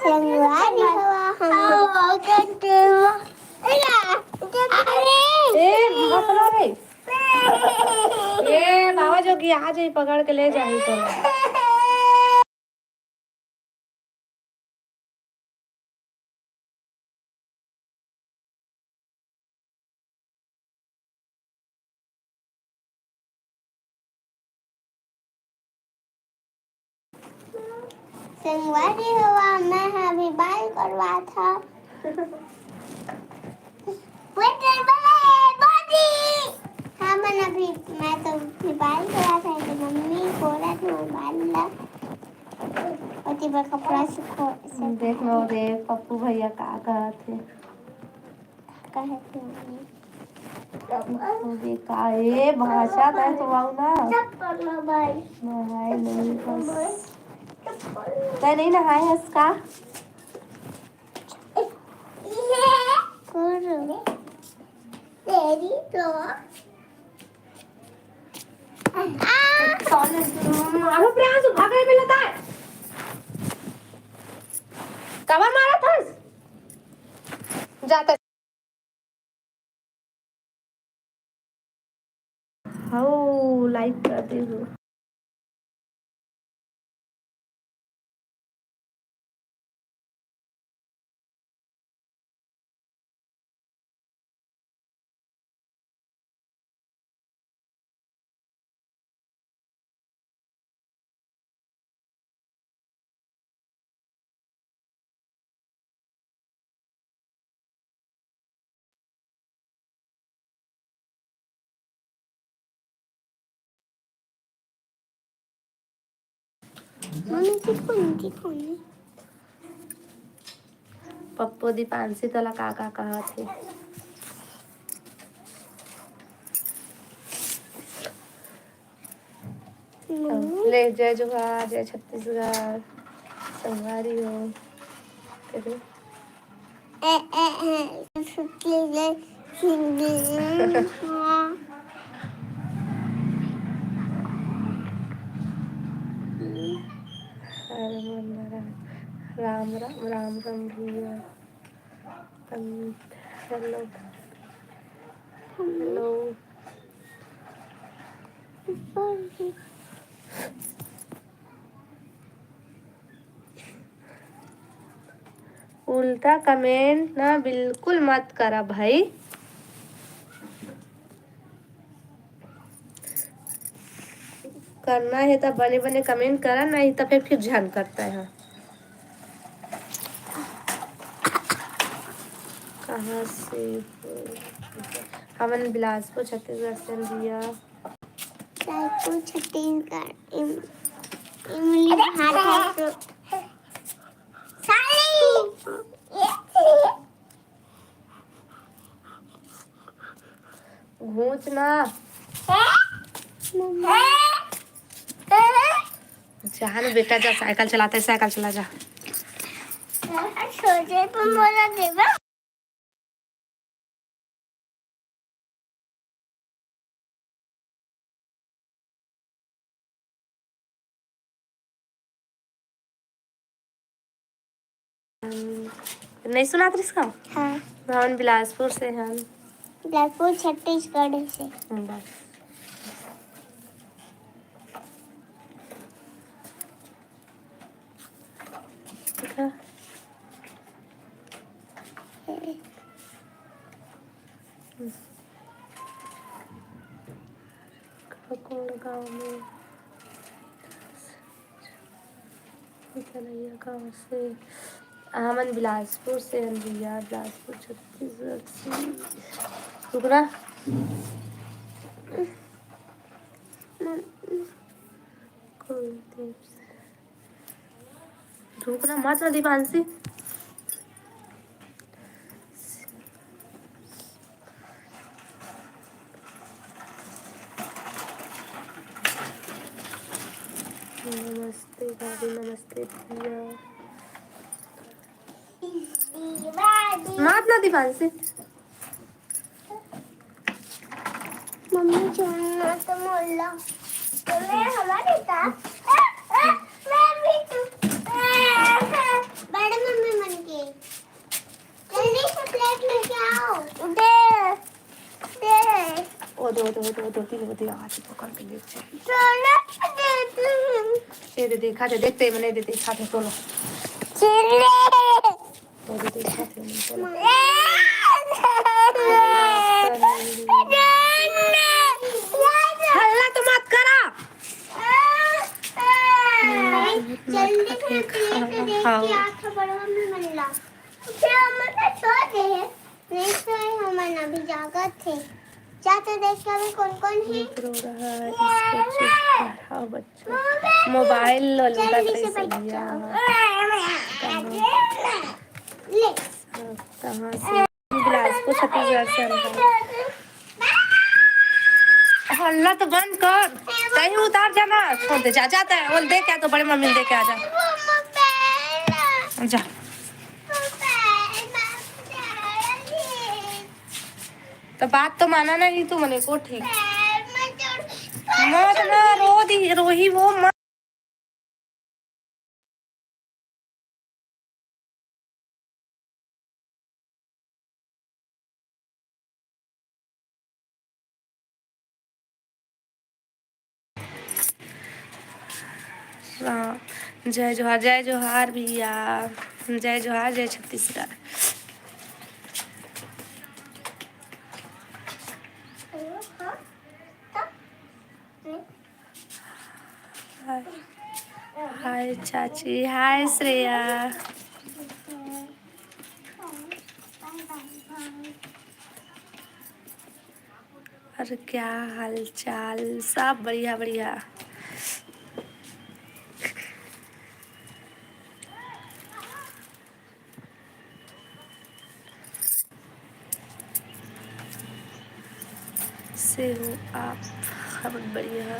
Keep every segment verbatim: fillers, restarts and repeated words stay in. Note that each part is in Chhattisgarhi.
संगवारी हो, हम ए, भसला रे। ए, बाबा जोगी आ जाई, पकड़ के ले जाई तो। संगवारी हो, मैं ह अभी बाल करवात हव। हमन अभी, मैं तो अभी बाल करवात हव, तो मम्मी कोरत हे बाल ला। ओती बर कपड़ा सुखो, देख लो रे, पप्पू भैया का कहत हे। कहे थे मम्मी। अबे का ए भाषा तय तो आऊ ना। चप्पल ना भाई। नहाए नहीं बस। चप्पल। तय नहीं नहाए हस का? ये। कौन? तेरी तो। अरे प्रियांशु, भाग रे बेटा। काबर मारत हस? जाता। हव, लाइक कर दे हो। मम्मी, कित कोनी, कित कोनी? पप्पू दीपांशी तोला का का कहत हे? मम्मी। ले, जय जोहार, जय छत्तीसगढ़, संगवारी हो। ए, ए, ए, छत्तीसगढ़, छत्तीसगढ़। हाँ। अरे मन लगा। राम राम, राम राम भैया। हेलो। हेलो। उल्टा कमेंट ना बिल्कुल मत करा भाई। करना हे त बने बने कमेंट करा, नहीं त फिर, फिर झन करता है। कहाँ से हो? हमन बिलासपुर, छत्तीसगढ़ से हन भैया। बिलासपुर, छत्तीसगढ़। इम-, इमली भाटा तो साली। घूंच ना। जा ना बेटा, जा, साइकिल चलाते, साइकिल चला जा। छोटे पे मोला देबा। नहीं सुनात रिस का? हाँ। हमन बिलासपुर से हन। बिलासपुर, छत्तीसगढ़ से। हम्म, बस। देखा? कौन गाँव में? कलैया गाँव से। हमन बिलासपुर से हन भैया, बिलासपुर छत्तीसगढ़ से। रुक ना। कुलदीप से। रुक ना, मत ना दीपांशी। नमस्ते भाभी, नमस्ते भैया। मत ना दीपांशी। मम्मी छोड़ना तो मोला। तो मैं हमारे साथ, मैं भी तू, बड़े दो, दो, दो, दो, तीन, दो, तीन, आज तो करके देख। चलो, दे दे, देखा दे, देखते ही मैंने दे देखा दे, चलो। चलो। तो दे देखा दे, मैंने चलो। हल्ला तो मत करा। जल्दी से देख के आ था बड़वा में मिलना। फिर हम तो छोड़ दे। नहीं तो हम अभी जागत थे। जा तो देख के अभी कौन कौन है। रो रहा है, इसको चुप बैठाओ बच्चों। मोबाइल लो, लूटा जल्दी से कैसे बैठ लिया? जाओ। ले। कहाँ से? बिलासपुर, छत्तीसगढ़ से हम हैं। हल्ला तो बंद कर, कहीं उतार जाना, छोड़ दे, जा, जाता है, बोल दे क्या तो बड़े मम्मी दे के आ जा, जा। तो बात तो माना नहीं तू मने को, ठीक। मत ना रो दी, रोही वो मत। हाँ, जय जोहार, जय जोहार भैया, जय जोहार, जय छत्तीसगढ़। हाय, हाय चाची, हाय श्रेया। और क्या हाल चाल? सब बढ़िया, बढ़िया। से हो आप? बहुत बढ़िया।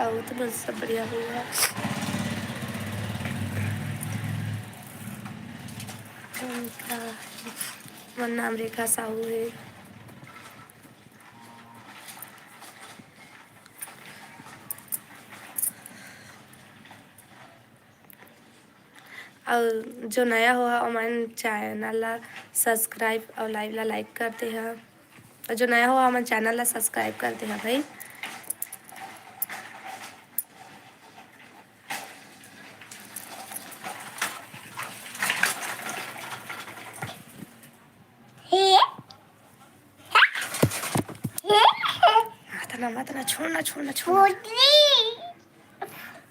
अउ तो बस सब बढ़िया होगा। हमर नाम रेखा साहू है। अउ जो नया हो, ओमन channel ला subscribe अउ live ला like कर दे हा। अउ जो नया हो, ओमन channel ला subscribe कर दे हा भाई। मत ना, मत ना, छोड़ ना, छोड़ ना, छोड़ ना।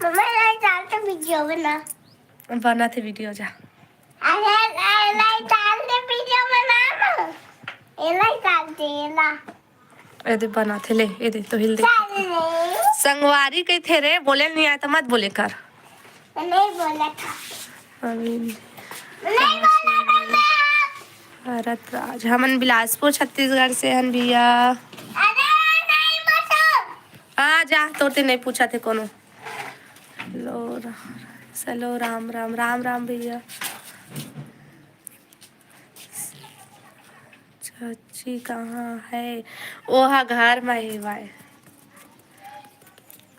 मम्मा, लाइट डाल के वीडियो बना। बना थे वीडियो जा। अरे, लाइट डाल के वीडियो बना ना। ये लाइट डाल दे, ये ला। ए दे बना थे, ले, ए दे, तो हिल दे। चल ले। संगवारी कही थे रे, बोले नहीं आए तो मत बोले कर। नहीं बोला था। अभी नहीं बोला था मैं। भरत राज, हमन बिलासपुर छत्तीसगढ़ से हन भैया। अरे नहीं बता। आ जा, तोर ते नहीं पूछा थे कोनो। लो रा-, चलो राम राम, राम राम भैया। चाची कहाँ है? ओहा घर में है भाई,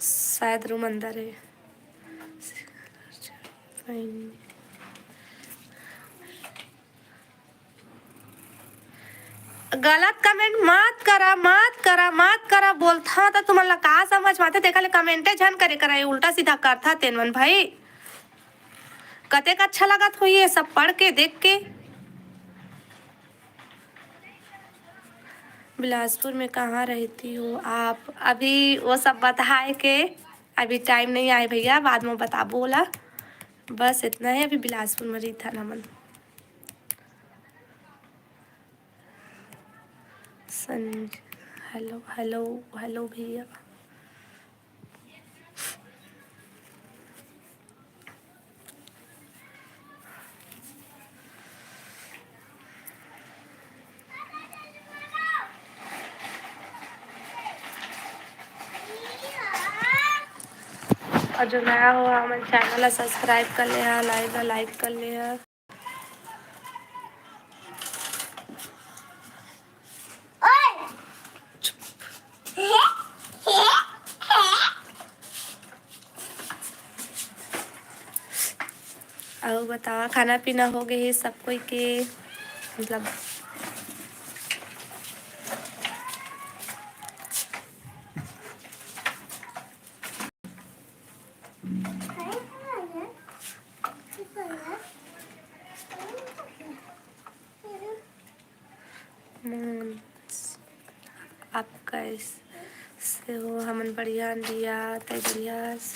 शायद रूम अंदर है। गलत comment मत करा, मत करा, मत करा, बोलथा त तुमन ला का समझ माते? तेखा ले comment झन करे करा, उल्टा सीधा करथा तेन मन भाई। कतेक अच्छा लगत होही ये सब पढ़ के, देख के। बिलासपुर में कहाँ रहती हो आप? अभी वो सब बताए के अभी time नहीं आए भैया, बाद में बताबो ओला। बस इतना है, अभी बिलासपुर में रहिथन हमन। संज-, hello, hello, hello भैया। और जो नया हो, हमन channel ला subscribe कर ले हा, live ला like कर ले हा। अउ बतावा, खाना पीना हो गए हे सब कोई के? मतलब, मन आप कैसे हो? हमन बढ़िया हन भैया, तैं बढ़िया हस?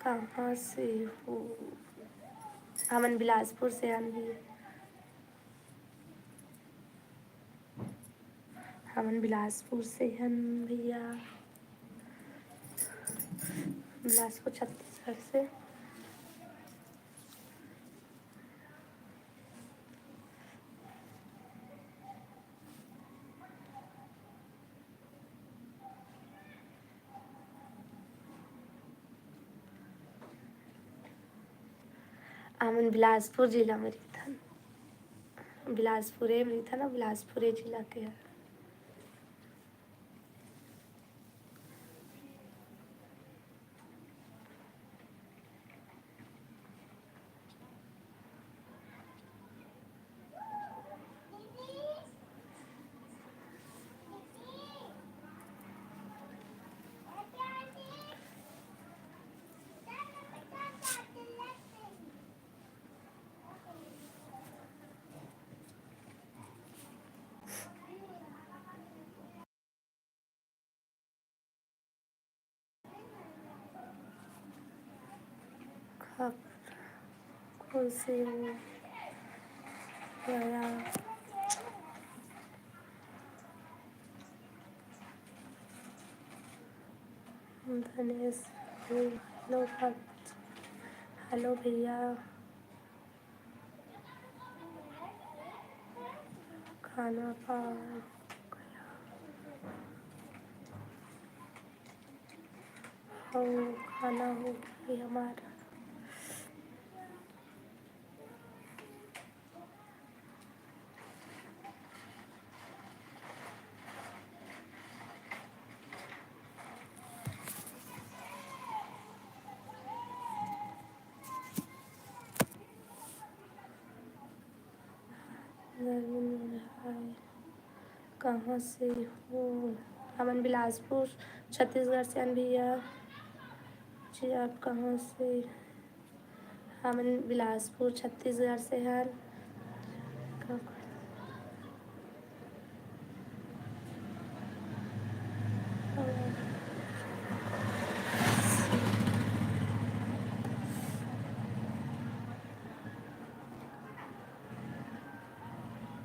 कहाँ से हो? हमन बिलासपुर से हन भैया। हमन बिलासपुर से हन भैया, बिलासपुर छत्तीसगढ़ से। हमन बिलासपुर जिला में रहिथन, बिलासपुरे में रहिथन, बिलासपुरे जिला के हर। खबर कौन से हो गया? धनेश, हेलो, हेलो भैया। खाना पा गया। अउ खाना हो गई हमारा। कहाँ से हो? हमन बिलासपुर, छत्तीसगढ़ से हन भैया। जी, आप कहाँ से? हमन बिलासपुर, छत्तीसगढ़ से हन।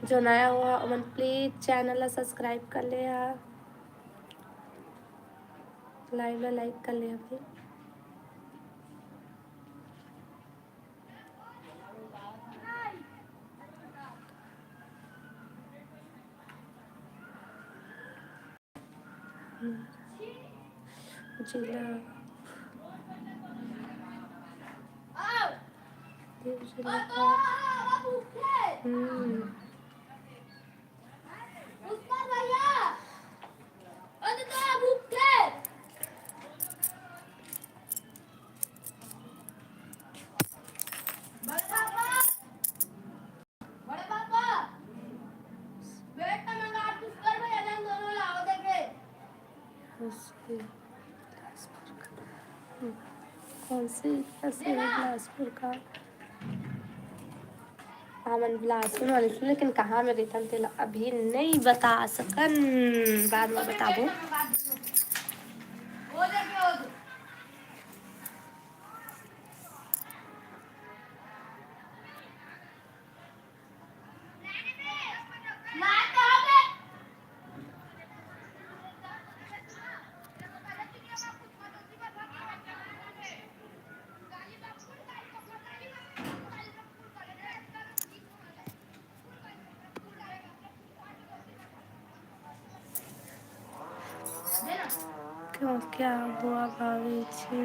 जो नया हुआ, ओमन please channel ला subscribe कर ले हा, live ला like कर ले हा भाई। जिला, जिला का, हम्म। कौन सी, कौन सी बिलासपुर का? हमन बिलासपुर वाले से, लेकिन कहाँ में रहिथन तेला अभी नहीं बता सकन, बाद में बताबो। क्यों, क्या हुआ भाभी जी?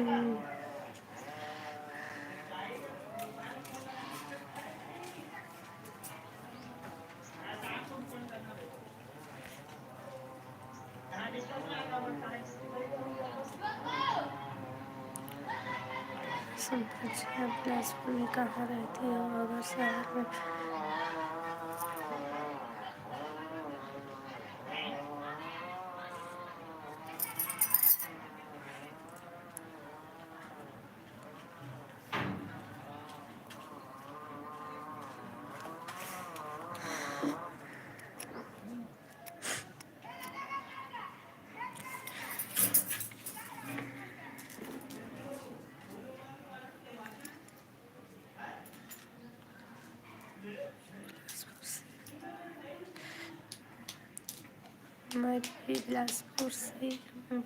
अच्छा, बिलासपुर में कहाँ रहती हो? अगर शहर में मैं भी बिलासपुर से हूँ।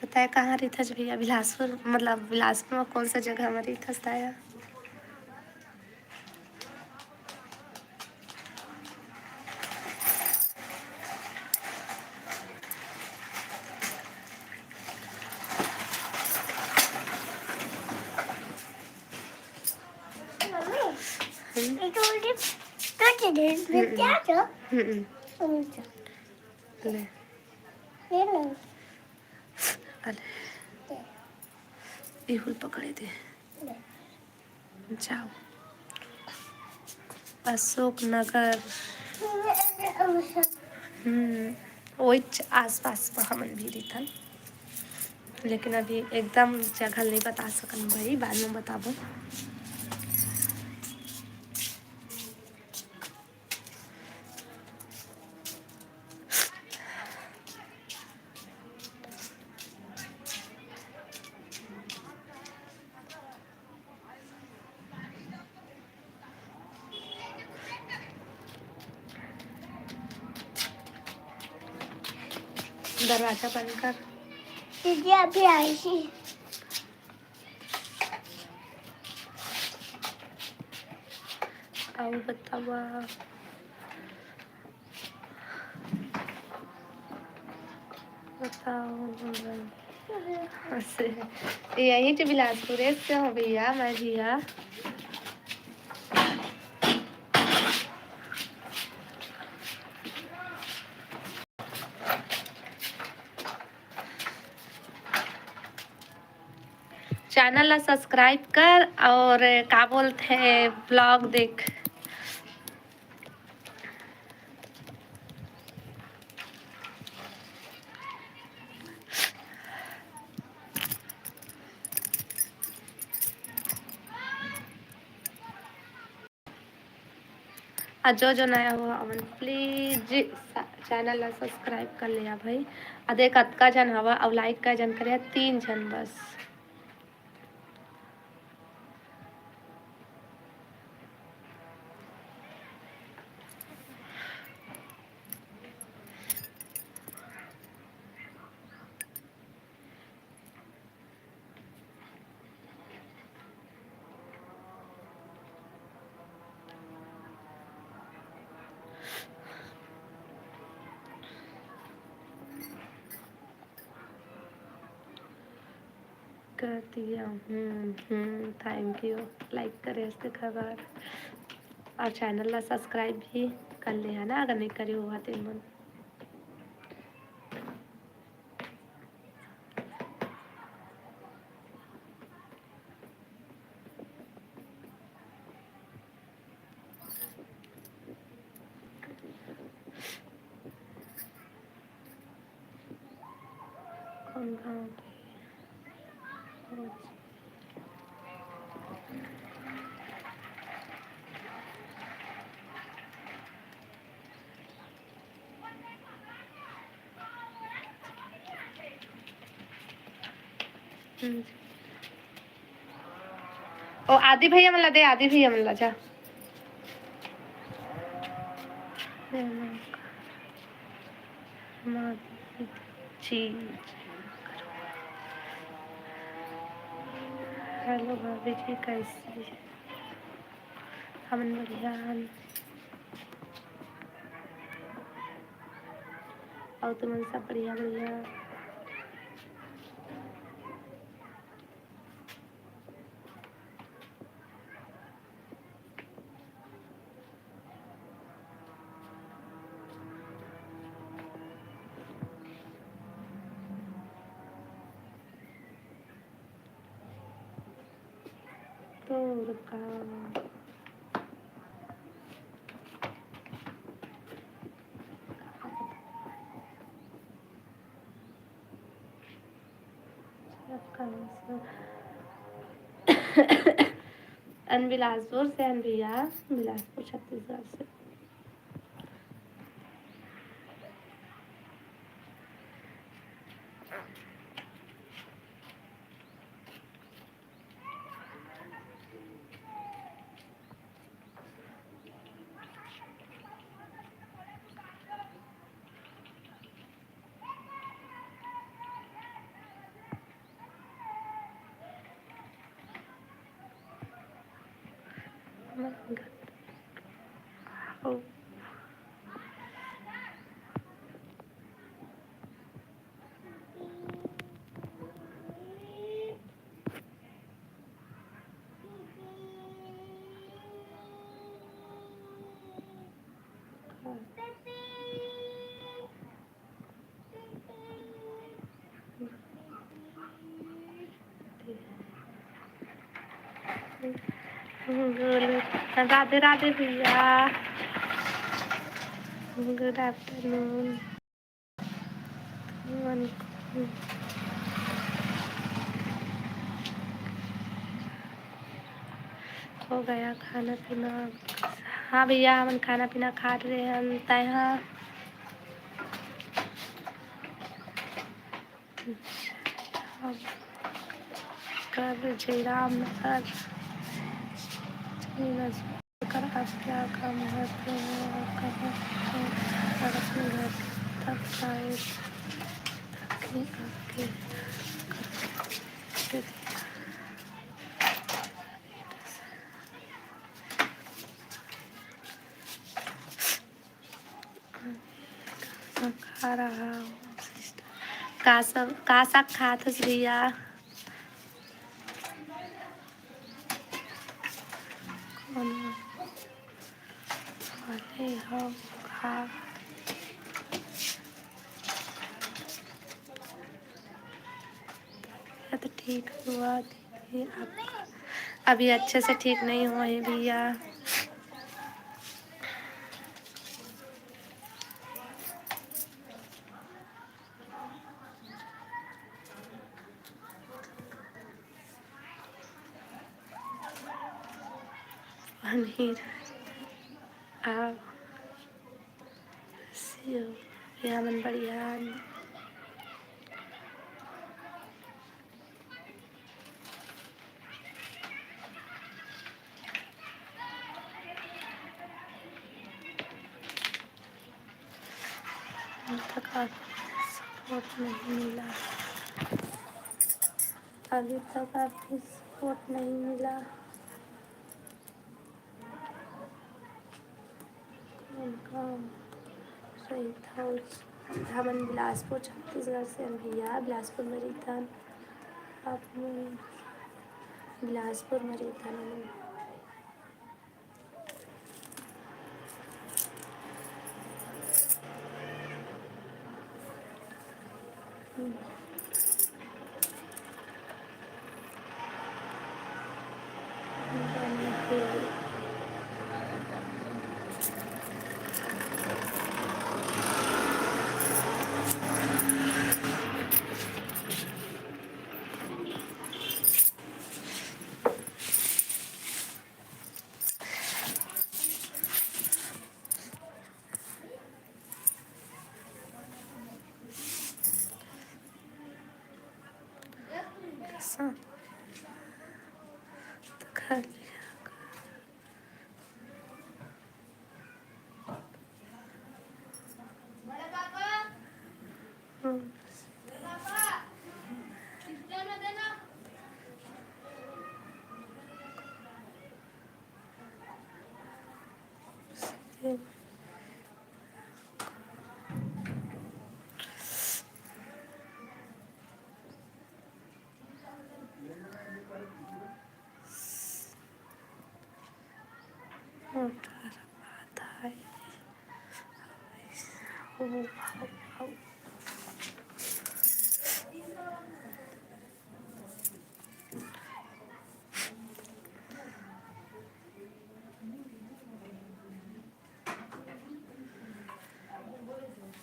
तो तय कहाँ रहिथस भैया? बिलासपुर, मतलब बिलासपुर में कौन सा जगह में रहिथस तय? हम्म। ये तो उल्टी कट दे, मैं हम्म। क्या था? हम्म। उल्टा। ले। ये नहीं। अले। ये। इहुल पकड़े दे। ले। जाओ। अशोक नगर। हम्म, ओइच आसपास में हमन भी रहिथन, लेकिन अभी एकदम जगह नहीं बता सकन भाई, बाद में बताबो। दरवाजा बंद कर। दीदी अभी आई थी। अउ बतावा। बताओ। से, यही तो बिलासपुर से हो भैया, मैं भैया। Channel ला subscribe कर और का बोलथे, vlog देख। अउ जो जो नया हुआ अमन, please channel ला subscribe कर लिया भाई। अ देख कतका झन हवा अउ like का झन करे, तीन झन बस। कर दिया। हम्म, हम्म, thank you। Like करे हस तेखर बर। अउ channel ला subscribe भी कर ले, है ना, अगर नहीं करे हुआ तेन मन। कौन गाँव के? हम्म। ओ आदि भैया मन ला दे, आदि भैया मन ला जा। दे ना। माँ जी। Hello भाभी जी, कैसी? हमन बढ़िया हन। अउ तुमन सब बढ़िया, बढ़िया? तो रुका। अन बिलासपुर से, अन भैया, बिलासपुर छत्तीसगढ़ से। राधे राधे भैया, गुड आफ्टरनून। हो गया खाना पीना। हाँ भैया, हमन खाना पीना खा रहे हैं। तय हाँ, कर जयराम नगर। कर आप क्या काम करते हो और कहाँ, और अपने घर तक आए, ताकि आपके घर के खा रहा हूँ। का सब, का साग खात हस भैया? कौन वाले हो खा? तबियत ठीक हुआ दीदी आपका? अभी अच्छे से ठीक नहीं हुआ है भैया। पनीर। आओ। सेव। ये हमन बढ़िया। अभी तक आप सपोर्ट नहीं मिला। अभी तक आपकी सपोर्ट नहीं मिला। हमन बिलासपुर, छत्तीसगढ़ से हन भैया, बिलासपुर में रहिथन। आप मन बिलासपुर में रहिथन हमन।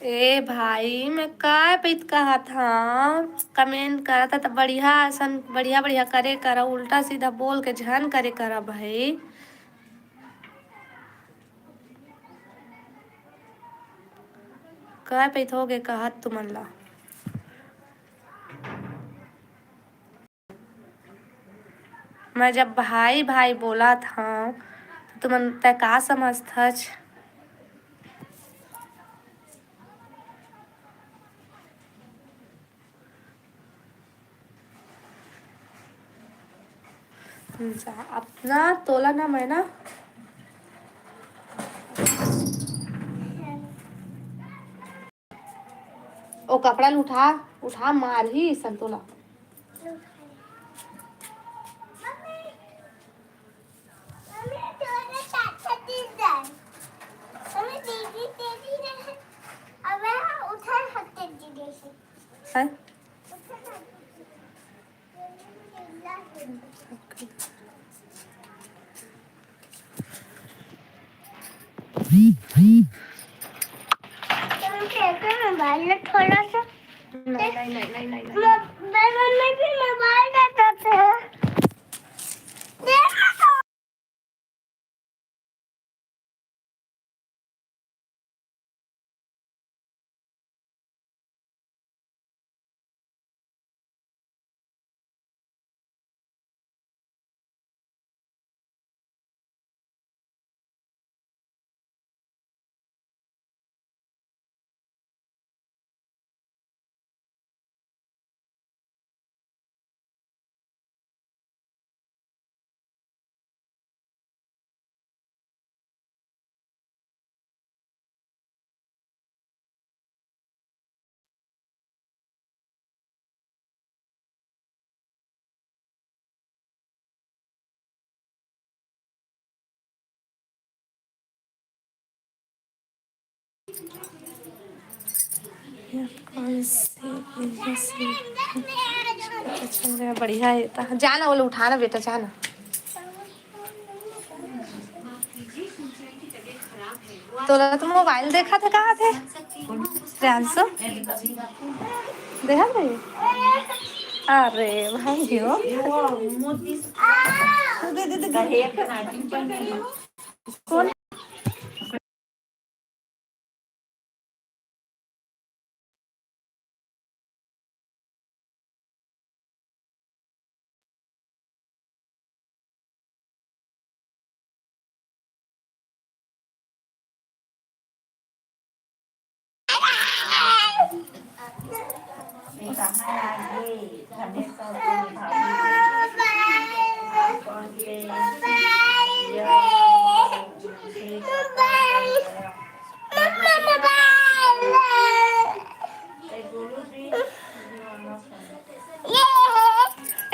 ए भाई, मैं काय पइत कहत हँव, comment करत ह त बढ़िया असन, बढ़िया बढ़िया करे करा, उल्टा सीधा बोल के झन करे करा भाई। काय पइत होगे कहत तुमन ला। मैं जब भाई भाई बोलत हँव, त तुमन तै का समझथच? जा, अपना तोला ना मैं ना, ओ कपड़ा ल उठा, उठा, मारही संतोला। हैं? मोबाइल में थोड़ा सा। नहीं, नहीं, नहीं, नहीं, नहीं, नहीं। मोबाइल में भी मोबाइल में करते हैं। देखो तो। कौन सी, बढ़िया है। जाना, वो लोग उठाना बेटा, जाना। तोला तो मोबाइल देखा था, कहाँ थे? प्रियांशु? देखा था ये? अरे भाई हो। दे, दे, दे, दे। कौन?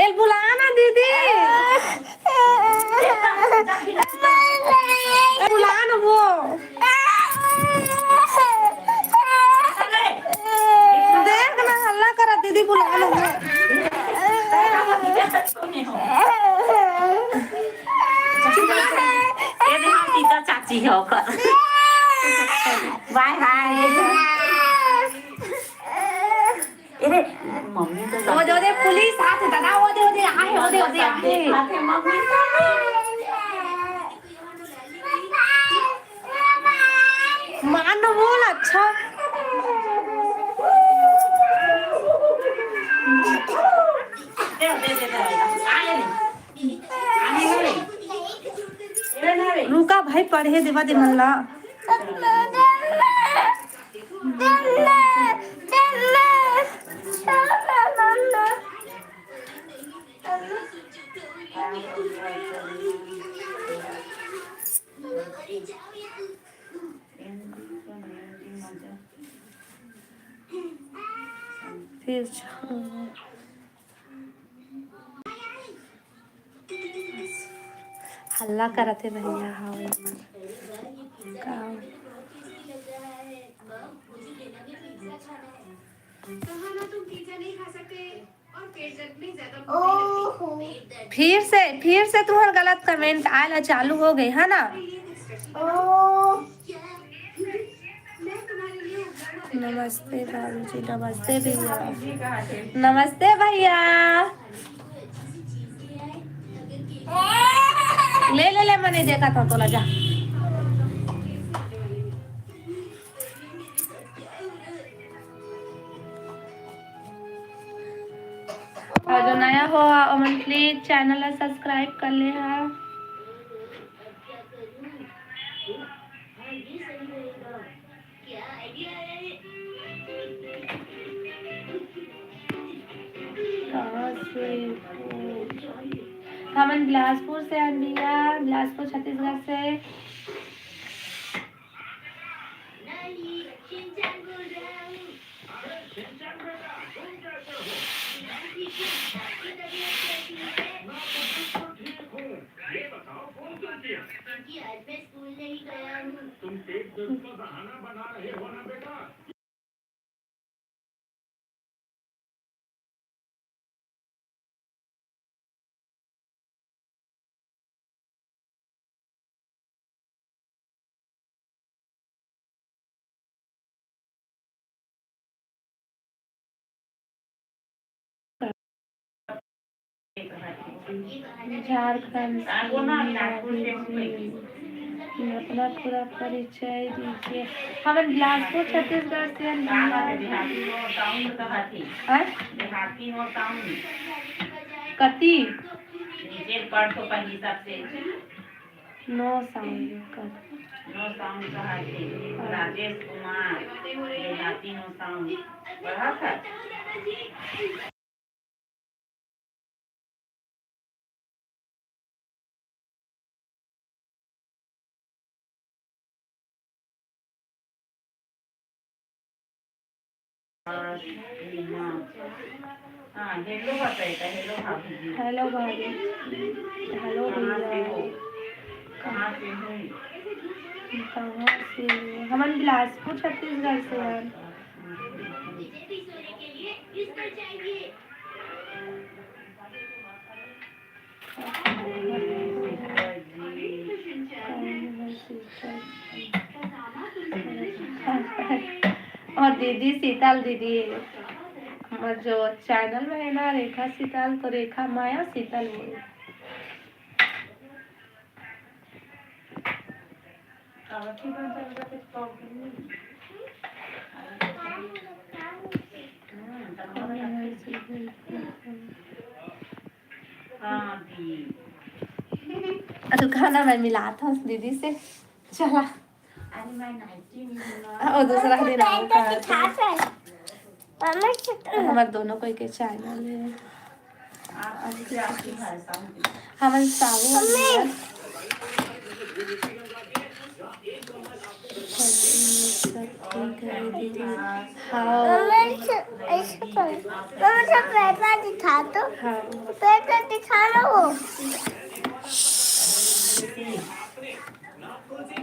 एल बुला ना दीदी। बुला ना वो। देख ना, हल्ला करा दीदी, बुला ना वो। ये देखो, सीता चाची है ओकर। Bye hi. अरे, मम्मी तो ओदे, ओदे पुलिस आथे दादा, ओदे, ओदे आहे, ओदे, ओदे आहे। आथे मम्मी। मान बोल, अच्छा। दे, दे, दे, दे, आए रे। आए रे। रुका भाई, पढ़े देवा दे मन ला। फिर हल्ला करत हे भैया, हाँ। का? ओहो। फिर से, फिर से तुम्हार गलत comment आए ला चालू हो गए, है ना? ओ। नमस्ते बाबूजी, नमस्ते भैया, नमस्ते भैया। ले ले ले, मने देखा था तोला, जा। और जो नया हो, ओमन प्लीज चैनल ला सब्सक्राइब कर ले हा। कहाँ से हो? हमन बिलासपुर से हन भैया, बिलासपुर छत्तीसगढ़ से। झारखंड से, अपना पूरा परिचय दीजिए। हमन बिलासपुर छत्तीसगढ़ से हन भैया। देहाती हो sound कहाथे। हाँ? देहाती हो sound। कति? नीचे पढ़ तो पहली सबसे। No sound कर। No sound कहाथे। राजेश कुमार, देहाती no sound। पढ़ा था? हाँ, hello बताइए, hello भाभी जी। Hello भाभी। Hello भैया। कहाँ से हो? कहाँ से हो? हमन बिलासपुर, छत्तीसगढ़ से हन। और दीदी शीतल दीदी, हमर जो चैनल में है ना, रेखा शीतल, तो रेखा माया शीतल बोल। हाँ, दी। आ, तू खाना मैं मिलात हस दीदी से। चला। अरे, मैं नाइटी नहीं हूँ ना। आ, वो दूसरा दिन आओ का तो। हमार दोनों कोई के चैनल है। हमन साहू। हाँ। मम्मा, ऐसे, ऐसे कर। मम्मा, सब पैसा दिखा दो। हाँ। पैसा दिखा ना वो।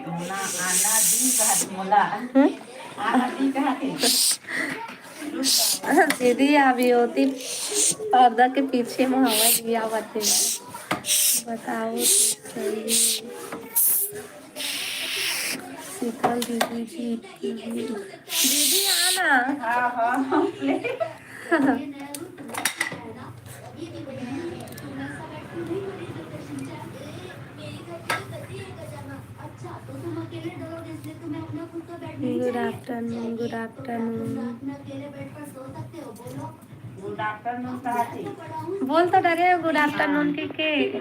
मोला आना दी कहत मोला। हम्म? आना दी कहत हे। दीदी, अभी होती पर्दा के पीछे में हवा दिया बाटे। बताओ तो सही। शीतल दीदी जी, दीदी आना। हाँ, हाँ, ले। Good afternoon, good afternoon। Good afternoon कहा थी। बोल तो डरे हो good afternoon के, के?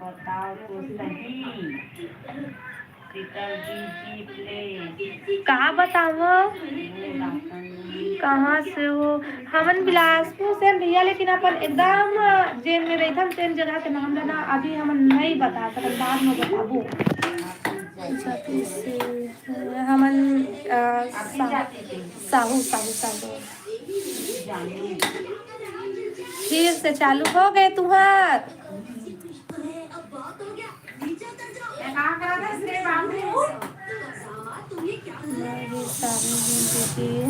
बताओ तो सही। शीतल दीदी, please। का बतावं? कहाँ से हो? हमन बिलासपुर से हन भैया, लेकिन अपन एकदम जेन में रहिथन, तेन जगह के नाम ला ना अभी हमन नहीं बता सकन, बाद में बताबो। अच्छा, फिर से, हमन, अ, सा-, साहू, साहू, साहू। फिर से चालू हो गए तुहार।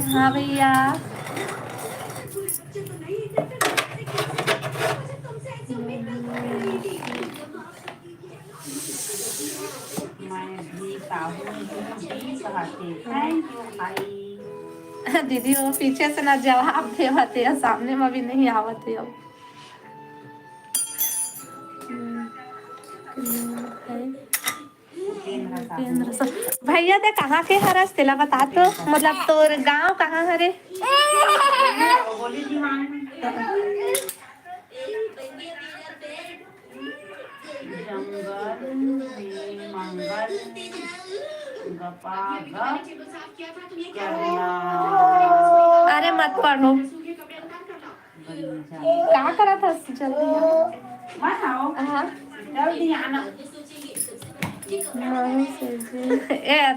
हाँ भैया। दीदी वो पीछे से ना जवाब देवत हे, सामने में भी नहीं आवत हे। अब भैया ते कहाँ के हरस, तेला बता तो, मतलब तोर गांव कहाँ हरे? अरे मत पढ़ो। का करत हस जल्दी? हाँ। जल्दी आना। ए,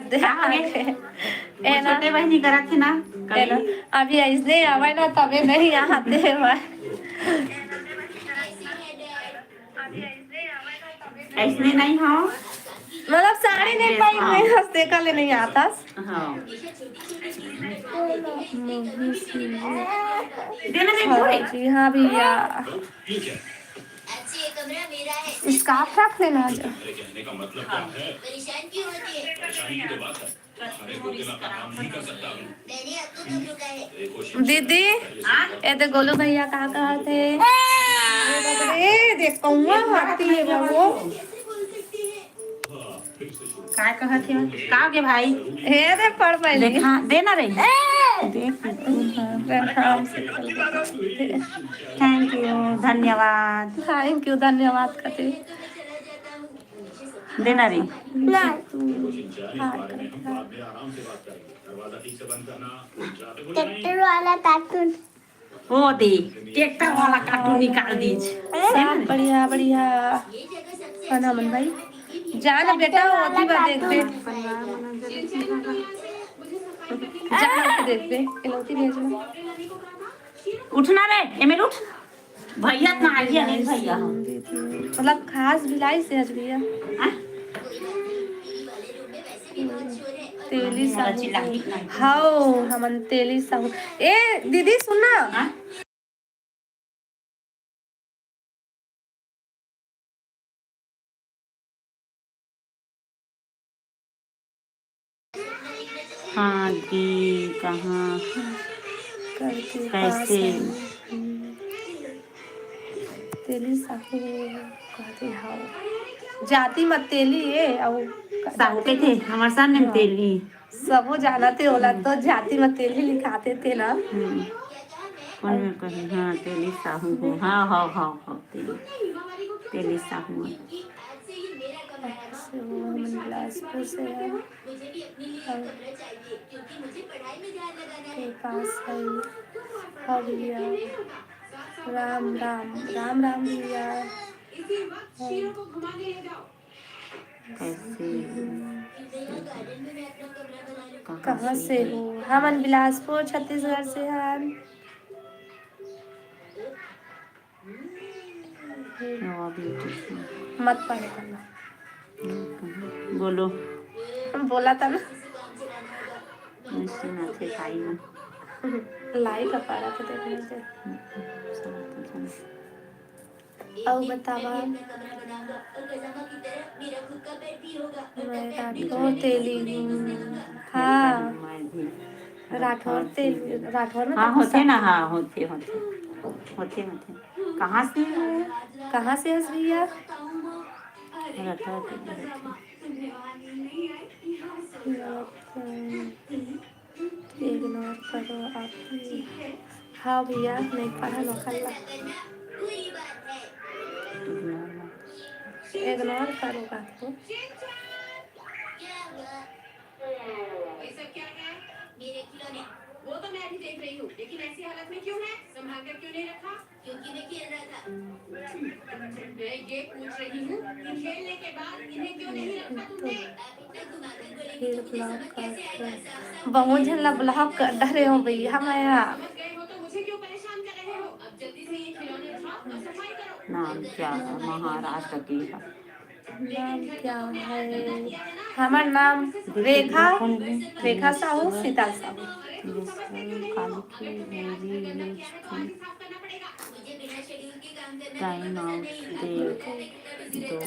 दे, ए ना। छोटे बहिनी करत हे ना, ए ना। अभी ऐसने आवे ना, तबे नहीं आते हैं। ऐसने नहीं हो। मतलब साड़ी नहीं पाई, नहीं हंसते का ले नहीं आता। हाँ। देना नहीं पूरे। जी हाँ भैया। स्कार्फ रख लेना आज। दीदी, ए दे गोलू भैया का कहत हे? ए देख कौआ हाथी हे वो। का कहत हे? का गे भाई? हे दे पढ़ पहले। देखा, देना रे। देख, प्रणाम से। Thank you, धन्यवाद। Thank you, धन्यवाद कते। देना रे। ना। तू हाँ, कर, हाँ। ट्रैक्टर वाला कार्टून। वो दे, ट्रैक्टर वाला कार्टून निकाल दीज। सब बढ़िया, बढ़िया। है ना, अमन भाई? जा ना बेटा, वो भी बात देख दे। जा ना देख दे, इलौती भेज ना। उठना रे, एमेर उठ। भैया ना आइए, अनिल भैया। मतलब खास भिलाई से हस भैया। हाँ? तेली साहू। हाओ, हमन तेली साहू। ए, दीदी, सुन ना। हाँ? हाँ दी, कहाँ? करके कैसे? पास है। हम्म। तेली साहू कहते हाओ। जाति म तेली ए, अउ साहू कहिथे, हमर सामने म हाँ। तेली। सबो जानत हे ओला, तो जाति म तेली लिखाते थे ना। हम्म। कौन में कहे? हाँ, तेली साहू हो। हाँ, हाँ, हाँ, हाँ, तेली, तेली साहू है। अच्छा, वो हमन बिलासपुर से है। और के पास है। हाँ भैया, राम राम, राम राम भैया। कैसे? कहाँ से हो? हमन बिलासपुर, छत्तीसगढ़ से हन। मत पढ़े करना। बोलो। हम बोला था ना। नहीं सुनाथे भाई मन। लाइट अपारा के देखने से। अउ बतावा। मैं राठौर तेली हूँ। हाँ। राठौर तेली, राठौर में हाँ, तो होथे ना, हाँ, होथे, होथे। होथे, होथे। कहाँ से? कहाँ से हस भैया? राठौर तेली होथे। Ignore करो आप। हाँ भैया, नहीं पढ़ा नौकर ला। Ignore करो बात को। ये सब क्या है? मेरे खिलौने। वो तो मैं अभी देख रही हूँ, लेकिन ऐसी हालत में क्यों है? संभाल कर क्यों नहीं रखा? क्योंकि मैं खेल रहा था। मैं ये पूछ रही हूँ कि खेलने के बाद इन्हें क्यों नहीं रखा तुमने? फिर ब्लॉक कर दो। बहुत झन ला ब्लॉक कर डरे हो भैया मैं। समझ गए हो तो मुझे क्यों परेशान कर रहे हो? अब जल्दी से ये खिलौने उठाओ और सफाई करो। नाम क्या है? महाराष्ट्र की है। नाम क्या है? हमर नाम रेखा, रेखा साहू, सीता साहू। Time out दे दो।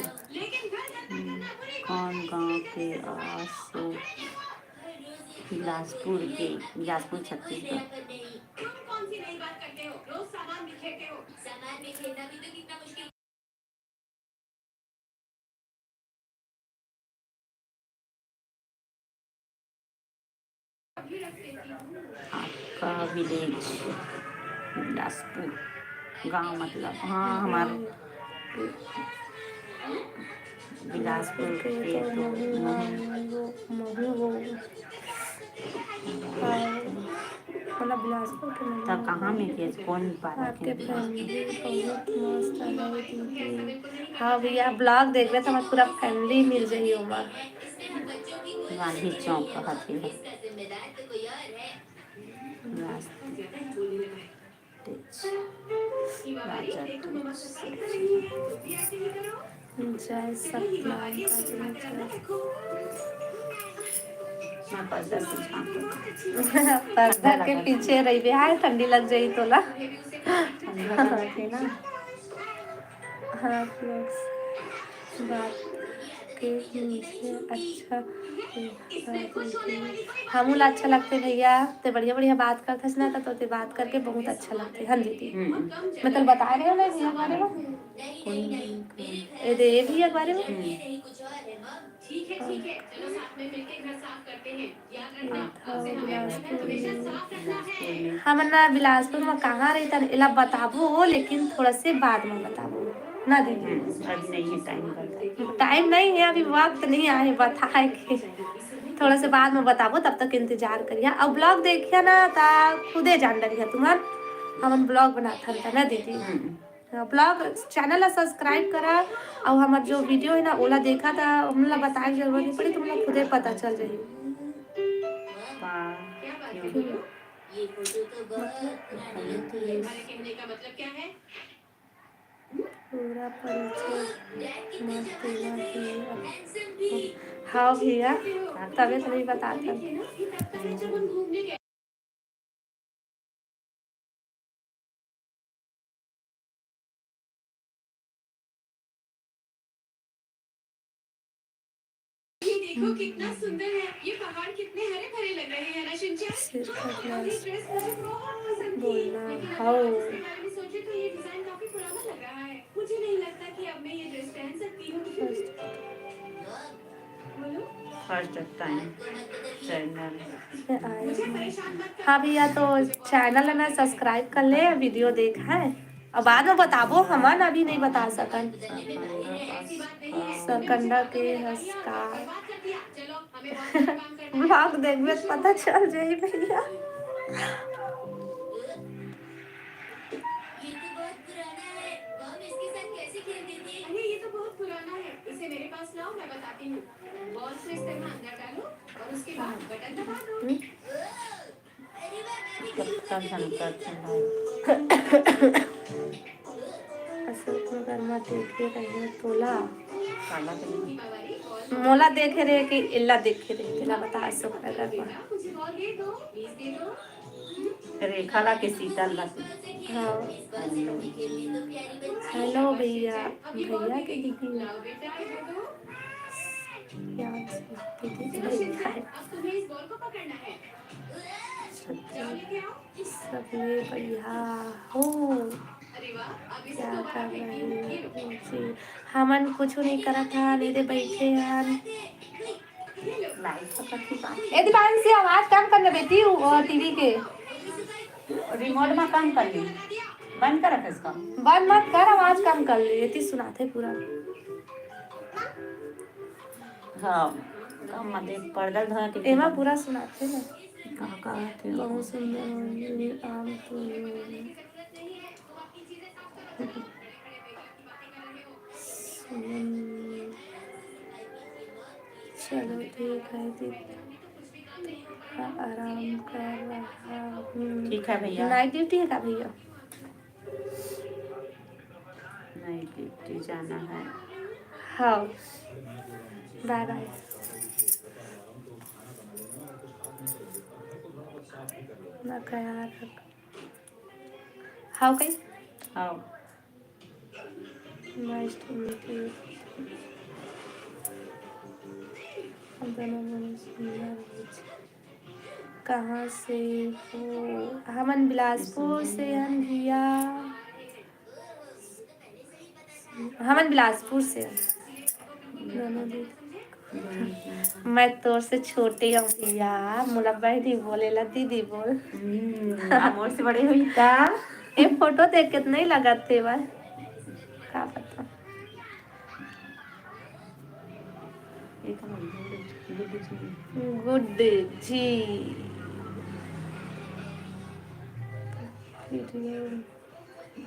कौन गांव के आसो? बिलासपुर के, बिलासपुर, छत्तीसगढ़। आपका विलेज, बिलासपुर गांव, मतलब, हाँ, हमार बिलासपुर के तो महू, महू, महू, हाँ, मतलब बिलासपुर के महू। त कहाँ में के, कौन पारा के? आपके फैमिली बहुत मस्त है दीदी। हाँ भैया, ब्लॉग देखबे त हमर पूरा फैमिली मिल जाही ओमा। गांधी चौक कहत हे। रास्ता। जय सतनाम। पर्दा के पीछे रहिबे, हाय, ठंडी लग जाही तोला। ठंडा लगथे ना। हाँ, फ्लेक्स बात के मुझे अच्छा लगता है। हमू ला अच्छा लगथे भैया, ते बढ़िया बढ़िया बात करथस ना, त तोते बात करके बहुत अच्छा लगथे। हाँ दीदी, हम्म। मैं तोला बताए रहेंव ना भैया के बारे में। कौन? ए दे, ए भैया के बारे में। हम्म। हमन ना बिलासपुर में कहाँ रहिथन, एला बताबो, लेकिन थोड़ा से बाद में बताबो ना दीदी। हम्म, अभी नहीं है टाइम। टाइम नहीं है, अभी वक्त नहीं आए बताए के। थोड़ा से बाद में बताबो, तब तक इंतजार करिहा। अउ ब्लॉग देखिहा ना, त खुदे जान डरिहा तुमन, हमन ब्लॉग बनाथन त ना दीदी। हम्म। ब्लॉग चैनल ला सब्सक्राइब करा, अउ हमर जो वीडियो है ना, ओला देखा, त हमन ला बताए के जरूरत नहीं पड़ी, तुमन ला खुदे पता चल जाही। वाह, क्यों? मतलब, पूरा परिचय मत देना भैया। हाँ भैया, तबे तो नहीं बताथन। ये देखो, कितना सुंदर है ये पहाड़, कितने हरे भरे लग रहे हैं ना शिनचैन? सिर्फ हाँ, अपना ये ड्रेस मुझे बहुत पसंद थी। बोलना, लेकिन अगर हाँ। आप इसके बारे में सोचें तो ये डिजाइन काफी पुराना लग रहा है। मुझे नहीं लगता कि अब मैं ये ड्रेस पहन सकती हूँ। First time channel। हाँ भैया, तो चैनल है ना, सब्सक्राइब कर ले, वीडियो देख है, और बाद में बताबो, हमन अभी नहीं बता सकन। सरकंडा के हंस का ब्लॉग देखबे त पता चल जाही भैया। ये तो बहुत पुराना है। बॉब इसके साथ कैसे खेलते थे? अरे, ये तो बहुत पुराना है। इसे मेरे पास लाओ, मैं बताती हूँ। बॉल को इस तरह अंदर डालो और उसके बाद बटन दबा दो। हम्म। अरे वाह, मैं भी खेलूंगा, अशोक नगर म देखे रहे तोला। काला कहिए? मोला देखे रहे कि इल्ला देखे रहे, तेला बता अशोक नगर म। रेखा ला के शीतल ला के। हाँ। हेलो भैया, भैया के दीदी। यार, दीदी, भैया है। सबले बढ़िया हो। क्या कर रही हो जी? हमन कुछ नहीं करत हन, एदे बैठे हन। ए दीपांशी, आवाज कम कर ले बेटी, वो टीवी के। रिमोट में कम कर ले। बंद कर रखे इसका। बंद मत कर, आवाज कम कर ले, एती सुनाथे पूरा। हाँ, कम मत दे, पर्दा धरा के एमा पूरा सुनाथे ना। का, का थे? बहुत सुंदर मंजरी, आम तो सुन। चलो ठीक है जी, आराम कर रहा हूँ। ठीक है भैया। नाइट ड्यूटी है का भैया? नाइट ड्यूटी जाना है। हाँ, बाय बाय। ना ख्याल रख। हाउ कही? How. Nice to meet you। दोनों बहुत सुंदर है। कहाँ से हो? हमन बिलासपुर से हन भैया। हमन बिलासपुर से हन। दोनों दीदी। मैं तोर से छोटे हूँ भैया, मोला बहनी बोलेला, दीदी बोल। हम्म, आप मोर से बड़े हुई ता। ये फोटो देख कितना ही लगत हे भाई, का पता। ये तो हम गुड, गुड जी। गुड जी। वीडियो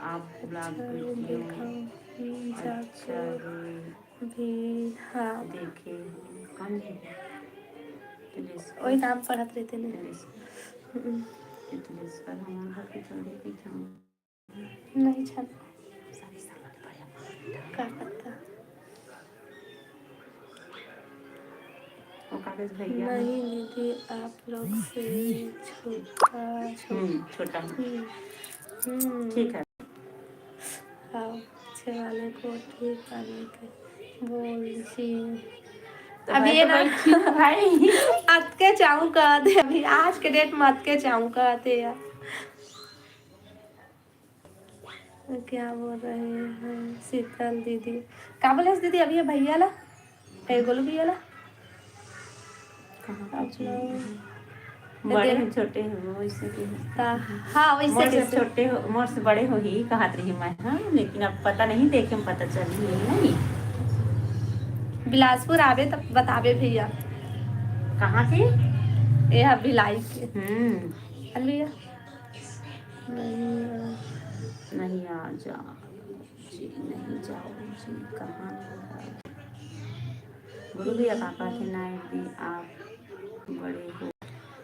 आप ब्लॉग अच्छा, वीडियो देखा हूँ, हम्म, अच्छा जाकर भी, हाँ। देखे हूँ, कौन देखे? तिलेश्वर। वही नाम पढ़त रहते ने। तिलेश्वर। हम्म। ये तिलेश्वर हमारे घर के थोड़ी पीछे। नहीं छन। का पता। वो कागज भैया। नहीं दीदी, आप लोग से छोटा, छोटा। हम्म, छोटा हूँ। हम्म, हम्म। ठीक है। हाँ, पीछे वाले को ठीक आने के बोल जी। तो अभी मैं ये तो ना बैठी हूँ भाई। अतके चाहूँ कहते, अभी आज के डेट में अतके चाहूँ कहते यार। क्या बोल रहे हैं शीतल दीदी? का बोले दीदी? अभी ये भैया ला, ए, गोलू भैया ला। कहाँ आप लोग बड़े दे- हो, छोटे हो, वैसे के हो। ता-, हाँ, वैसे मोर से कैसे? छोटे हो, मोर से बड़े हो ही कहत रही मैं, हाँ, लेकिन अब पता नहीं, देखे में पता चल रही है, नहीं? बिलासपुर आबे तब बताबे भैया। कहाँ के? ये है भिलाई के। हम्म। अरे भैया। नहीं, नहीं आ जा जी, नहीं जाओ जी, कहाँ हो? गुरु भैया, पापा के नाइट भी आप बड़े हो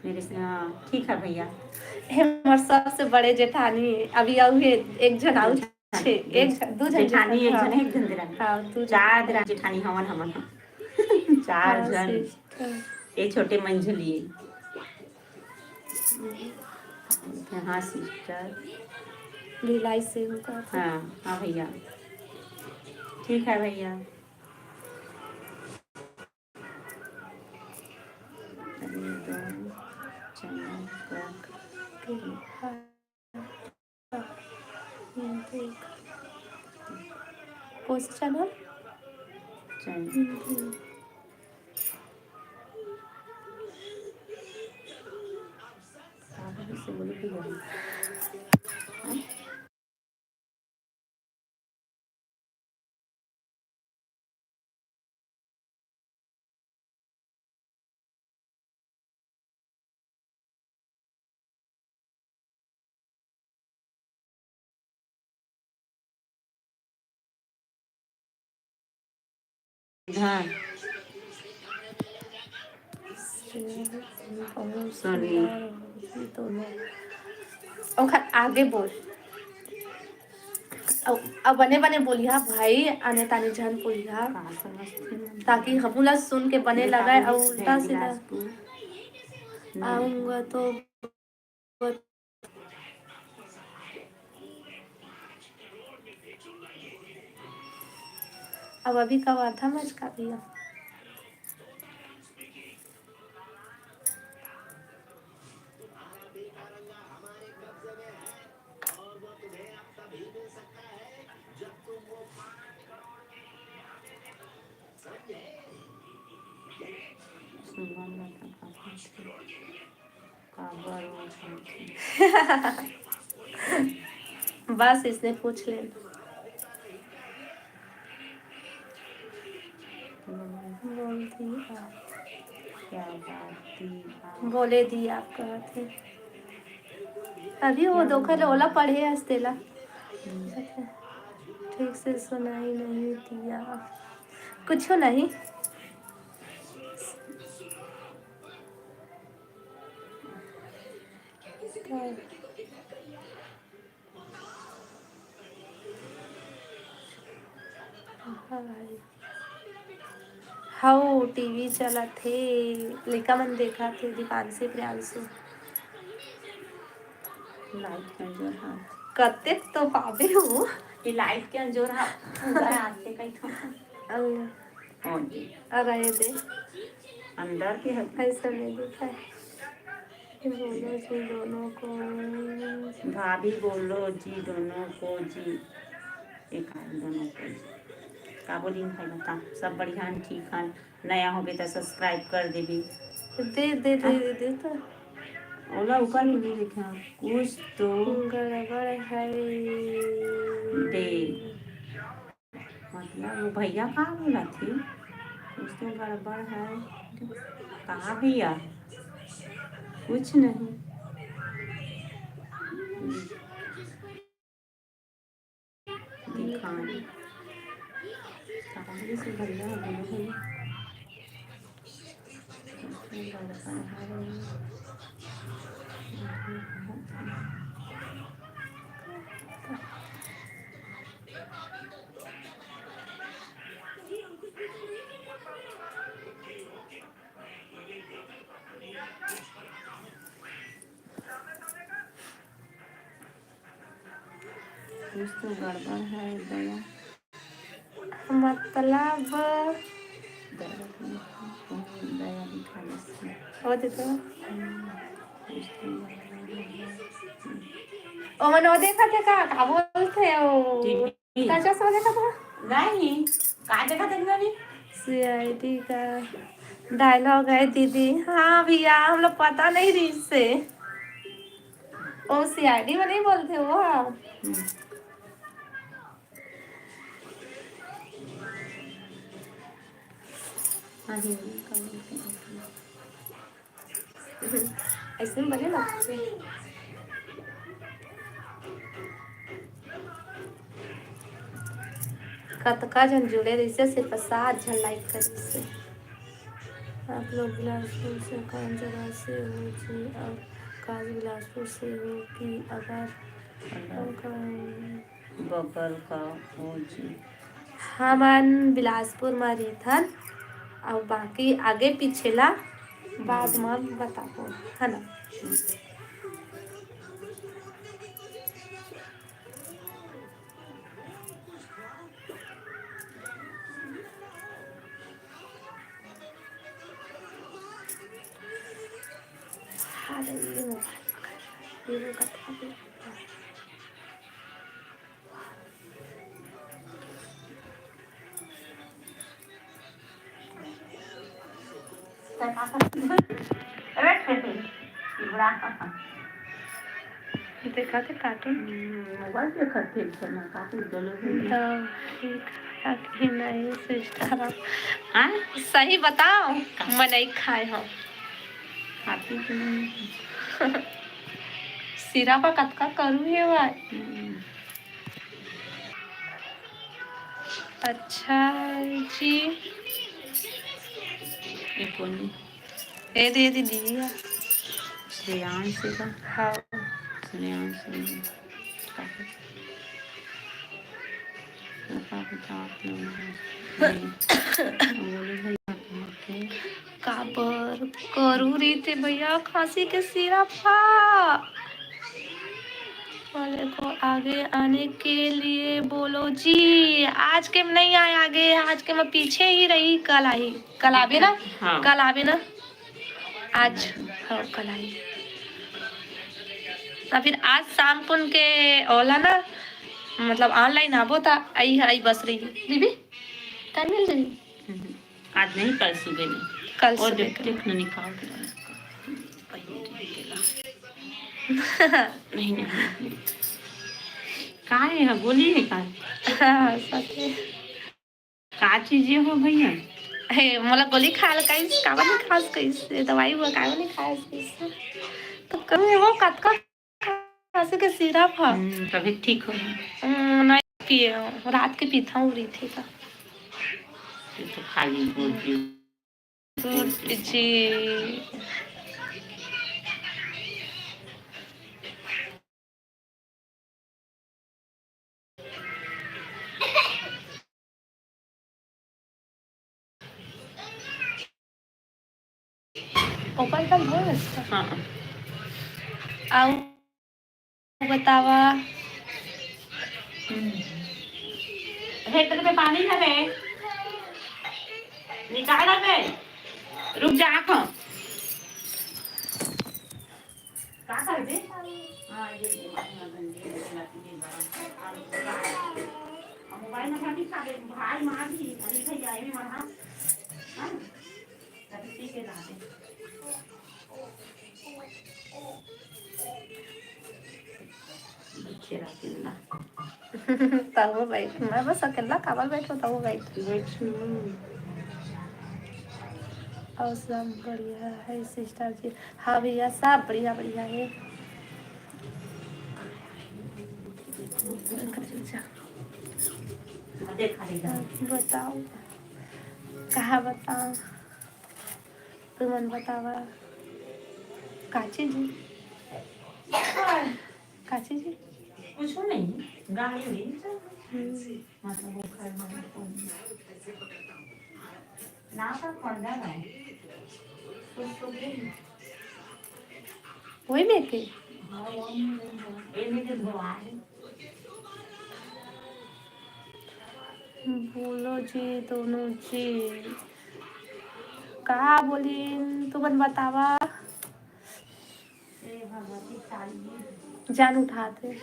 मेरे से। हाँ, ठीक है भैया। हे, मोर सबसे बड़े जेठानी है। अभी आऊ है, एक झन आऊ छे, एक झन, दू झन जेठानी, एक हाँ। झन, एक झन देरानी। हाँ, दू झन। चार देरानी जेठानी हवन हमन ह। चार हाँ, झन। Sister। ये छोटे मंझली। हाँ, sister। भिलाई से हूँ का? हाँ, हाँ भैया। ठीक है भैया। अरे दो channel का। कौन सा channel? Channel। हम्म, हम्म। हाँ। सोनी। ओखर आगे बोल। अब, अब बने बने बोलिहा भाई, आने ताने झन बोलिहा, ताकि हमू ला सुन के बने लगय। अउ उल्टा सीधा आऊंगा तो अब अभी का हुआ था मैच का भैया? बस इसने पूछ ले। बोल दी आप। बोले दी आप कहत हे। अभी वो धोखा ले ओला पढ़े हस तेला। ठीक से सुनाई नहीं दिया। कुछ नहीं। हव, टीवी चलत हे, लइका मन देखत हे, दीपांशी, प्रियांशु। लाइट के अंजोर हा। कतेक तो पाबे हो। ये लाइट के अंजोर हा, पूरा आते कई ठो। अरे। और ये। अरे दे। अंदर के हर ऐसा नहीं दिखा है। ये बोलो जी दोनों को। भाभी बोलो जी दोनों को जी। एक आदमी दोनों को जी। का बोली भाई, बता, सब बढ़िया है, ठीक है। नया होबे त सब्सक्राइब कर देबे। दे दे दे दे दे तो। ओला ऊपर में नहीं लिखा, कुछ तो गड़बड़ है। दे। मतलब वो भैया का बोला थी, कुछ तो गड़बड़ है। कहा भैया? कुछ नहीं। दिखाएं। कागज से भैया बोले हैं। कुछ तो गड़बड़ है दया। मतलब दया, दया दिखा दे। वो दे तो। हम्म, कुछ तो गड़बड़ है। ओ मन, वो देखा थे का, का बोलते हैं वो? टीवी। का चश्मा देखा था? नहीं, का देखा था नहीं? सीआईडी का डायलॉग है दीदी। हाँ भैया, हम लोग पता नहीं रही से। ओ सीआईडी में नहीं बोलते वो। हाँ। हम्म। हाँ, हिंदी का बोलते हैं। ऐसे में बने लगते हैं। कतका झन जुड़े रहिसे, सिर्फ सात झन लाइक करिसे। आप लोग बिलासपुर से कौन जगह से हो जी? और काज बिलासपुर से हो कि अगर, अगर बगर का हो जी? हमन बिलासपुर म रहिथन, अउ बाकी आगे पीछे ला बाद म बताबो, है ना? अरे, ये मोबाइल पकड़, ये वो कथा भी। देखा थे कार्टून। हम्म, मोबाइल देखत थे, इस समय काफी जरूरी है। तो ठीक है कि नहीं, सिस्टर? हाँ? सही बताओ, का? मैं नहीं खाए हूँ। खाती तो नहीं। सिरा पर कतका करू है भाई। हम्म। अच्छा जी। ये कौन है? ए दे दीदी। श्रेयांश का? हाँ। श्रेयांश का। काबर करू रहिथे भैया खांसी के सिरप हा? वाले को आगे आने के लिए बोलो जी। आज के नहीं आए आगे, आज के मैं पीछे ही रही, कल आई, कल आबे ना? हाँ। कल आबे ना? आज, हाँ, कल आई। तो फिर आज शाम कुन के ओला ना, मतलब online आबो ता आई, आई बस रही। दीदी, time मिल जाई? हम्म। आज नहीं, कल सुबह में। कल और सुबह देख, का। देख ना निकाल दे। नहीं, नहीं, नहीं। का है? हाँ, गोली है का? हाँ, सच है। का चीज ये हो भैया? हे, मोला गोली खाल कइस, काबर नहीं खास कइस? ये दवाई हुआ, काबर नहीं खास कइस? तो कभी वो कतका खांसी के सिरप हा। हम्म, तभी ठीक हो। हम्म, नहीं पिए हो, रात के पीता हूँ, रही थी तो। ये तो खाली बोल रही हूँ। जी। ओकर का भोज? हाँ। आऊ बतावा। हम्म। हे, तेरे पे पानी है बे? निकाल बे। रुक जा, आँख। का करबे? हाँ, ये दे, ये दे, ये दे, ये दे, ये दे। अब मोबाइल में घंटी खा दे, भाई मार दी, अरे भैया, ये मार, हाँ? हाँ? अभी पी के ला दे। बइठे रह अकेल्ला। तहूँ बइठ, मैं बस अकेल्ला काबर बइठो, तहूँ बइठ। बइठ ना। अउ सब बढ़िया हे सिस्टर जी। हाँ भैया, सब बढ़िया, बढ़िया हे। बताओ, कहाँ बताओ? तुमन बतावा, का चीज हे? का चीज हे? कुछू नहीं, गाड़ी उड़ी। हम्म। मतलब, वो घर में कोई ना का फंदा रहे। कुछ तो भी नहीं। वही में के? हाँ, वही में के। ये में के बुआ है। बोलो जी, दोनों जी। का बोलिन, तुमन बतावा। जान उठाते।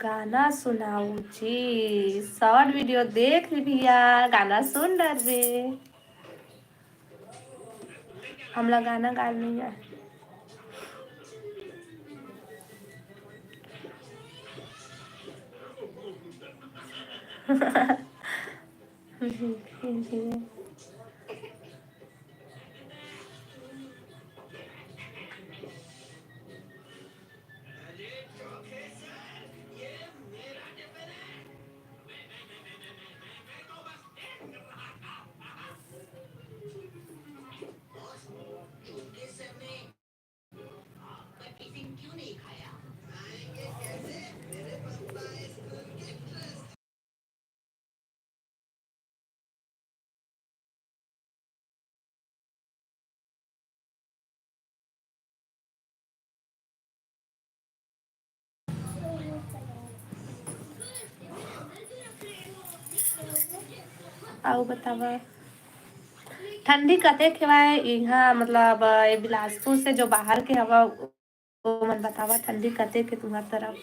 गाना सुनाऊ जी, शॉर्ट वीडियो देख ली भैया, गाना सुन डरबे। हमला गाना गाए नइ आए। अउ बतावा, ठंडी कतेक हेवय इहाँ, मतलब, ए बिलासपुर से जो बाहर के हवा, ओमन बतावा, ठंडी कतेक हे तुम्हर तरफ?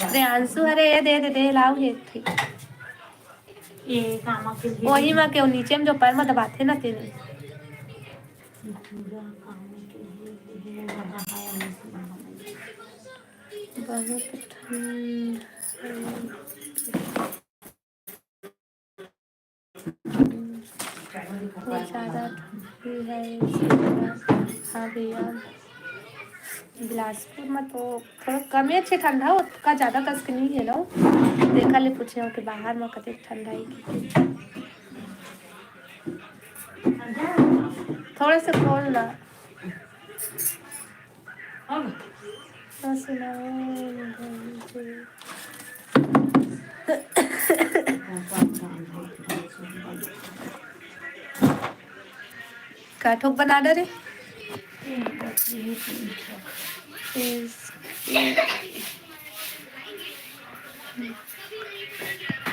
श्रेयांशु, अरे, ए दे, दे, दे, लाओ, हे, ठीक। ये कामा के लिए। वही मा के नीचे में जो पैर में दबाथे ना, तेने। ये पूरा कामा के लिए, ये लगा है, बहुत ठंड। बहुत ज्यादा ठंडी है इस समय। हाँ भैया, बिलासपुर में तो थोड़ा कमे अच्छे ठंडा हो, का ज्यादा कस के नहीं है ना। देखा ले पूछे हो कि बाहर में कतेक ठंडा है। थोड़ा सा खोल ना। का ठोक बना डरे?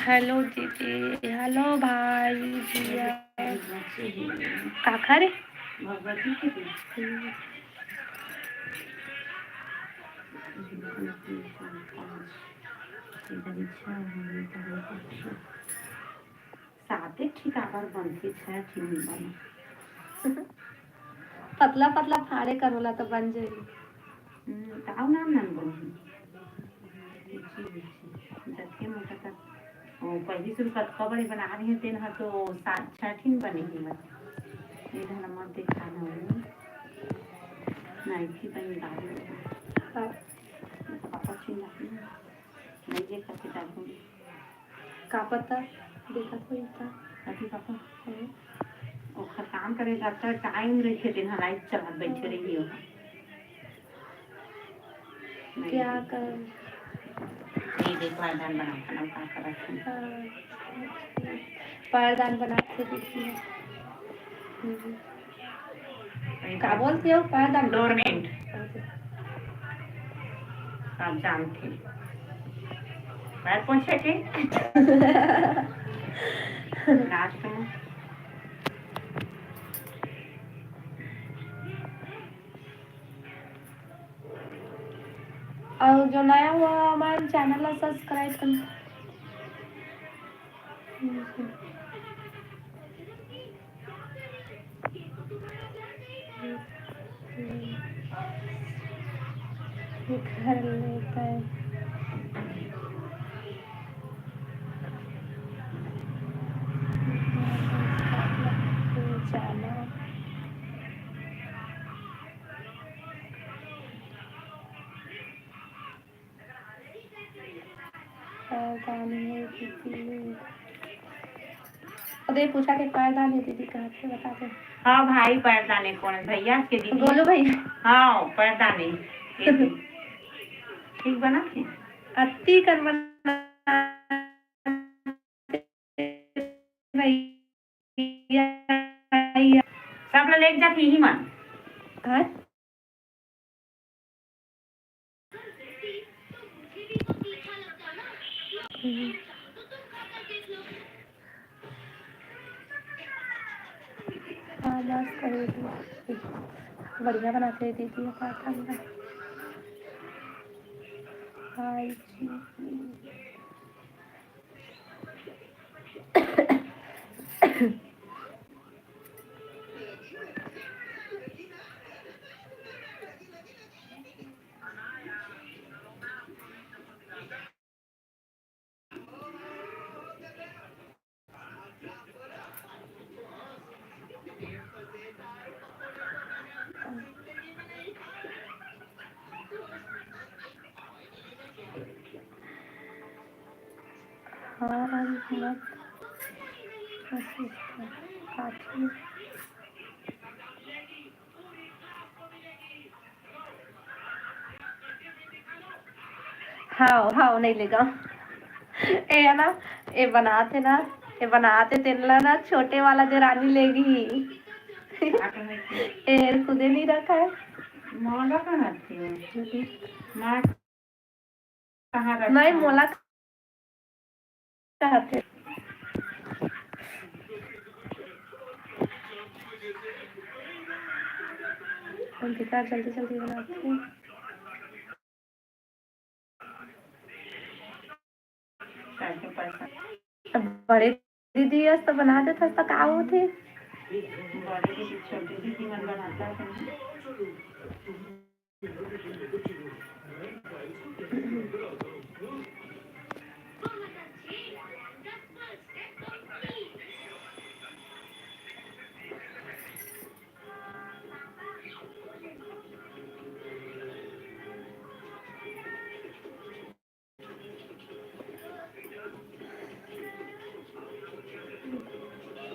हेलो दीदी, हेलो भाई, जिया। काखा रे? साते ठी काबर बनथे, छै ठी नइ बने। पतला पतला फाड़े कर होला त बन जाही। हम्म, त अउ नान नान बनही। जतके मोटा तक, ओ, पहिली सुरू कतका बड़े बना रहे, तेन ह तो सात, छै ठी बने ही मत। इधर मत दिखाना हो। नहीं थी बहन दादी। हाँ। पापा चिल्ला। नहीं देखा थी दादी। का पता, देखा कोई था। अभी पापा। हाँ। ओखर काम करे जाता टाइम रहिथे, दिन ह लाइट चला बैठे रही हो। क्या कर ये देख, पैरदान बना, खाना का करत हन। हाँ। पैरदान बना के देखिए। हम्म। का बोलती हो? पैरदान? डोरमेट। आप जानते हैं। पैर पोछे के? रात में। और जो नया हुआ हमारे चैनल ला सब्सक्राइब कर। कर लेता है। जाना। पैरदान हे दीदी। अरे पूछा के पैरदान हे दीदी कहाँ से बता दे। हाँ भाई, पैरदान हे कौन भैया के दीदी? गोलू भैया। हाँ, पैरदान हे। ये दे। ठीक बना के? अति कन बना भैया। सब ला लेके जाके यही मन। हाँ? हाँ, बस करेगी। बढ़िया बनाते हैं दीदी, पापा ना। हाय जी। हाँ, मत कोशिश कर, काफी। हाव, हाव, नहीं लेगा। ए है ना, ए बनात हे ना, ए बनात हे तेन ला ना, छोटे वाला देरानी लेगी। ए खुदे नहीं रखा है। मोला कहाँ थी? माँ कहाँ रखा? नहीं, मोला कहाँ थे? अंकिता जल्दी जल्दी बनाती है। अब बड़े दीदी अस तो बना देत हस तो का होथे? बड़े दीदी, छोटे दीदी मन बनाता है।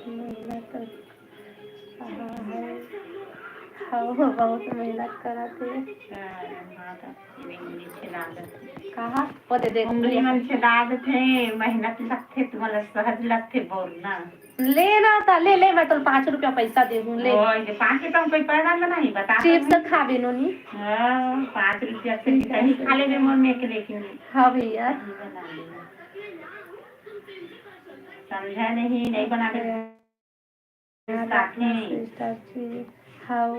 मेहनत, हाँ, है। हाँ, वो बहुत मेहनत करत हे। हाँ, हाँ, तो उंगली छेदा देथे। कहाँ? वो दे दे। उंगली मन छेदा देथे, मेहनत लगथे, तुम्हारा सहज लगथे बोलना। ले ना ता, ले, ले, मैं तो पाँच रुपया पैसा दे हूँ, ले। ओए, ये पाँच रुपया में कोई पैदा में नहीं, बता तो चिप्स नहीं। खा बे नोनी। हाँ, पाँच रुपया से ठीक है। कहीं खा ले बे मोर में के लेकिन। हाँ भैया। नहीं बना ले। समझा नहीं, नहीं बना ले। हाँ, काकी। सिस्टर जी, हाँ।